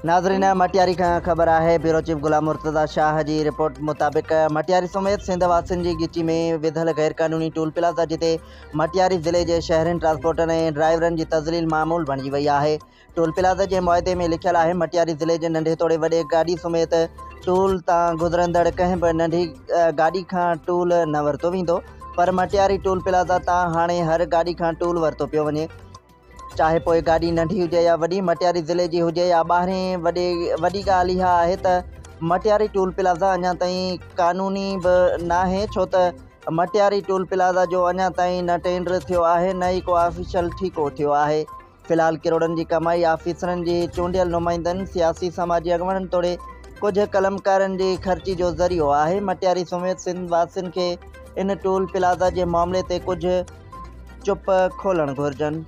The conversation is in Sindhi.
ناظرين مٽياري کان خبر آهي بيورو چيف غلام مرتضيٰ شاهه جي رپورٽ مطابق مٽياري سميت سنڌ واسين جي ڳچي ۾ وڌل غيرقانوني ٽول پلازا جتي مٽياري ضلعي جي شهرين ٽرانسپورٽن ۽ ڊرائيورن جي تذليل معمول بڻجي وئي آهي ٽول پلازا جي معاهدي ۾ لکيل آهي مٽياري ضلعي جي ننڍي توڙي وڏي گاڏي سميت ٽول تان گذرندڙ ڪنهن به ننڍي گاڏي کان ٽول نه ورتو ويندو پر مٽياري ٽول پلازا تان هاڻي هر گاڏي کان ٽول ورتو پيو وڃي چاهي پوء گاڏي ننڍي هجي يا وڏي، مٽياري ضلعي جي هجي يا ٻاهرين، وڏي وڏي ڳالهه اها آهي ته مٽياري ٽول پلازا اڃا تائين قانوني به ناهي ڇو ته مٽياري ٽول پلازا جو اڃا تائين نه ٽينڊر ٿيو آهي نه ئي ڪو آفيشل ٺيڪو ٿيو آهي. في الحال ڪروڙن جي ڪمائي آفيسرن جي چونڊيل نمائندن، سياسي سماجي اڳواڻن توڙي ڪجهه قلمڪارن جي خرچي جو ذريعو آهي. مٽياري سميت سنڌ واسين کي ان ٽول پلازا جي معاملي تي ڪجهه چپ کولڻ گهرجن.